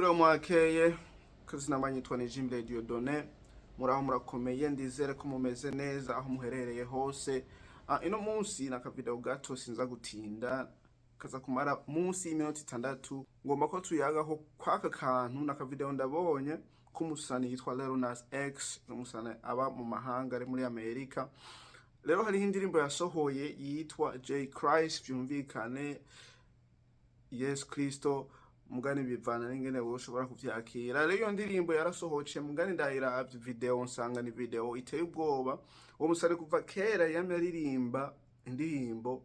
Mwiriwe, mwakeye. Kazina manyitwa ni Jimbe Dieudonné. Muraho, murakomeye? Ndizere ko mumeze neza aho muherereye hose. Ino munsi na akavideo gato, sinza gutinda, kaza kumara munsi y'iminota 6. Ngomba ko tuyagaho kwaka kantu n'akavideo ndabonye k'umusani yitwa Lil Nas X, umusani aba mu mahanga, ari muri Amerika. Rero hariho indirimbo yasohoye yitwa J Christ, vyumvikane Yesu Kristo, mugani bivana n'ingene wowe ushobora kuvyakira. Rero iyo ndirimbo yarasohoce, mugani ndayiravye video, nsanga ni video iteye ubwoba. Uwo musare kuva kera yamye aririmba indirimbo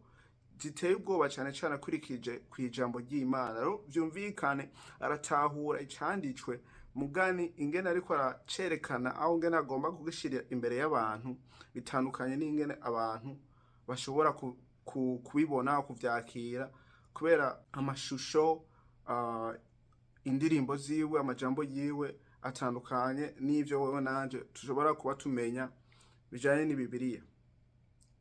ziteye ubwoba, cane cane akurikije kw'ijambo ry'Imana. Rero vyumvikane aratahura icanditswe, mugani ingene ariko aracerekana, aho ingene agomba kugishira imbere y'abantu bitandukanye n'ingene abantu bashobora kubibona, kuvyakira, kubera amashusho, indirimbo ziwe, amajambo yiwe atandukanye n'ivyo wewe nanje tushobora kuba tumenya bijanye n'Bibiliya,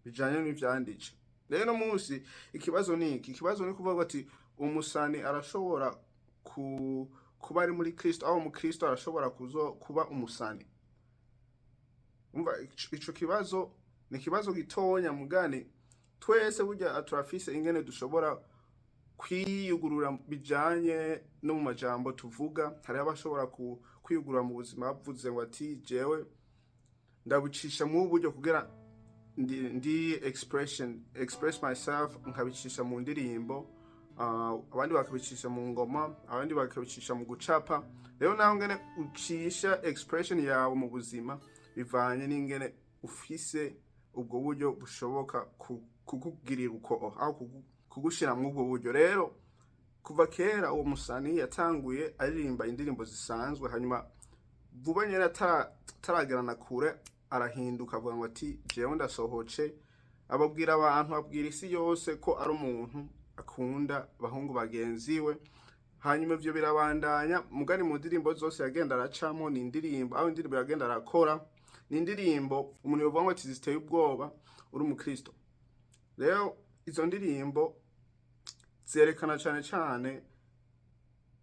bijanye n'ivyanditse. Rero no munsi ikibazo ni iki? Ikibazo ni kuvuga ati umusani arashobora kuba ari muri Kristo, aho umukristo arashobora kuzo kuba umusani? Umva, ico kibazo ni ikibazo gitonya, mugani twese burya turafise ingene dushobora kwiyugurura bijanye no mu majambo tuvuga. Hariho abashobora kwiyugurura mu buzima, bavuze ngo ati jewe ndabucisha mu buryo kugira ndi expression, express myself, nkabicisha mu ndirimbo, abandi bakabicisha mu ngoma, abandi bakabicisha mu gucapa. Rero naho ngene ucisha expression yawe mu buzima bivanye n'ingene ufise ubwo buryo bushoboka kukugirira uko, aho kugushira muri ubwo buryo. Rero kuva kera uwo musani yatanguye aririmba indirimbo zisanzwe, hanyuma vuba nyene ataragerana kure arahinduka, avuga ngo ati jewe ndasohoce, ababwira abantu, abwira isi yose ko ari umuntu akunda abahungu bagenzi we. Hanyuma ivyo birabandanya, mugani mu ndirimbo zose yagenda aracamo, ni indirimbo, aho indirimbo yagenda arakora ni indirimbo umuntu yovuga ngo ati ziteye ubwoba uri umukristo. Rero izo ndirimbo zerekana cane cane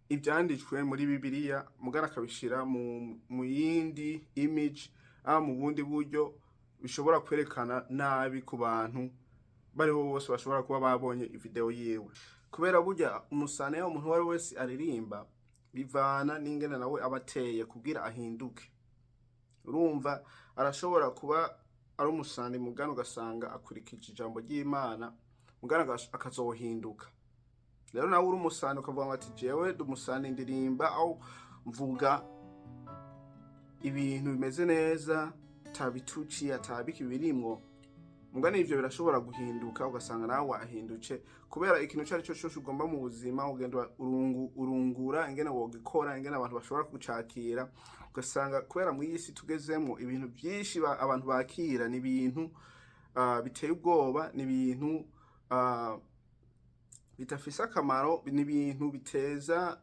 ivyanditswe muri Bibiliya, mugana akabishira mu yindi image, aho mu bundi buryo bishobora kwerekana nabi ku bantu bariho bose bashobora kuba babonye video yiwe. Kubera burya umusane, umuntu uwo ari we wese aririmba, bivana n'ingene nawe aba ateye kugira ahinduke. Urumva, arashobora kuba ari umusani, mugana ugasanga akurikije ijambo ry'Imana, mugana akazohinduka. Rero nawe uri umusani ukavuga ngo ati jewe ndi umusani, ndirimba aho mvuga ibintu bimeze neza, atabituci, atabiki birimwo, mugani ivyo birashobora guhinduka, ugasanga nawe wahindutse. Kubera ikintu ico ari cyo cyose ugomba mu buzima, ugenda urungura ingene wogikora, ingene abantu bashobora kucakira. Ugasanga kubera mu isi tugezemwo, ibintu byinshi abantu bakira ni ibintu biteye ubwoba, ni ibintu bidafise akamaro, ni ibintu biteza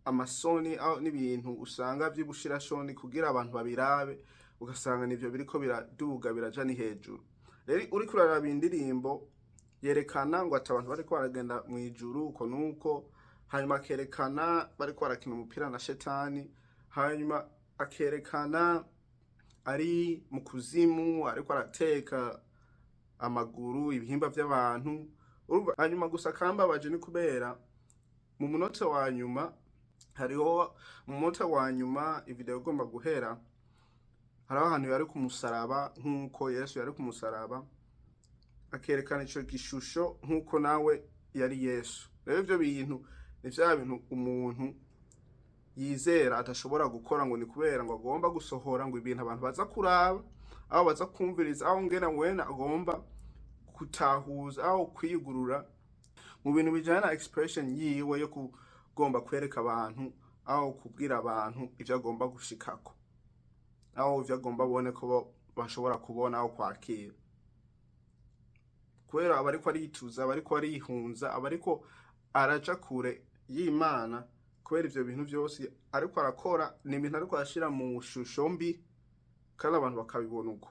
amasoni, aho n'ibintu usanga vy'ubushirashoni kugira abantu babirabe, ugasanga nivyo biriko biraduga, biraja ni hejuru. Rero uriko uraraba indirimbo yerekana ngo ati abantu bariko baragenda mw'ijuru uko nuko, hanyuma akerekana bariko barakina umupira na shetani, hanyuma akerekana ari mu kuzimu ariko arateka amaguru, ibihimba vy'abantu. Urumva, hanyuma gusa kambabaje ni kubera mu munota wa nyuma, hariho mu munota wa nyuma ivideo igomba guhera, hariho ahantu yari ku musaraba nk'uko Yesu yari ku musaraba, akerekana ico gishusho nk'uko nawe yari Yesu. Rero ivyo bintu ni vya bintu umuntu yizera adashobora gukora, ngo ni kubera ngo agomba gusohora ngo ibintu abantu baza kuraba, aho baza kumviriza, aho ngena wena agomba gutahuza, aho kwiyugurura mu bintu bijanye na expression yiwe yo kugomba kwereka abantu, aho kubwira abantu ivyo agomba gushikako, aho ivyo agomba abone ko bashobora kubona, aho kwakira. Kubera aba ariko arituza, aba ariko arihunza, aba ariko araja kure y'Imana. Kubera ivyo bintu vyose ariko arakora ni ibintu ariko arashira mu shusho mbi, kandi abantu bakabibona uko.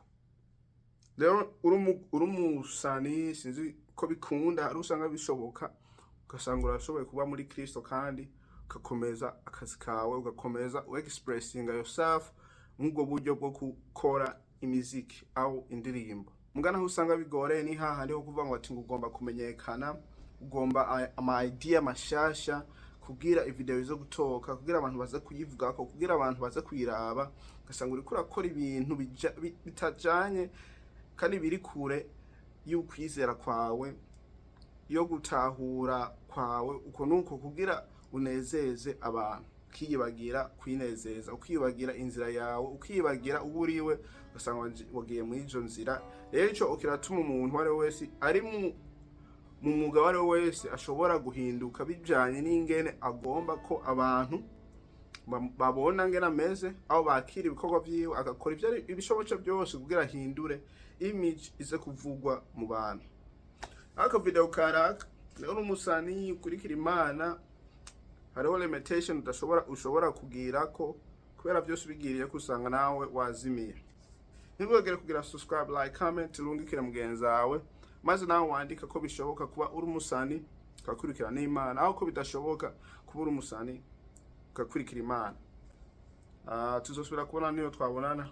Rero uri umusani, sinzi ko bikunda, hari usanga bishoboka ugasanga urashoboye kuba muri Kristo kandi. Ugakomeza akazi kawe, ugakomeza expressinga yourself nk'ubwo buryo bwo gukora imiziki aho indirimbo. Mugana aho usanga bigoreye ni hahandi ho kuvuga ngo ati ngo ugomba kumenyekana, ugomba ama idea mashasha kugira ivideo izo gutoka, kugira abantu baze kuyivugako, kugira abantu baze kuyiraba. Ugasanga uriko urakora ibintu bitajanye kandi biri kure y'ukwizera kwawe, yo gutahura kwawe, uko nuko kugira unezeze abantu, ukiyibagira kwinezeza, ukiyibagira inzira yawe, ukiyibagira uwo uriwe, ugasanga wagiye muri izo nzira. Rero ico kiratuma umuntu uwo ari we wese ari mu mwuga, uwo ari we wese ashobora guhinduka bijanye n'ingene agomba ko abantu babona ngene ameze, aho bakira ibikorwa vyiwe, agakora ivyo ibishoboka byose kugira ahindure image ize kuvugwa mu bantu. Ako video karaka rero, umusani ukurikira Imana, hariho limitation udashobora ushobora kugirako, kubera byose ubigiriye ko usanga nawe wazimiye. Ntibwogere kugira subscribe, like, comment, urungikire mugenzi wawe, maze nawe wandika ko bishoboka kuba uri umusani ugakurikira n'Imana, aho ko bidashoboka kuba uri umusani ugakurikira Imana. Tuzosubira kubona niyo twabonana.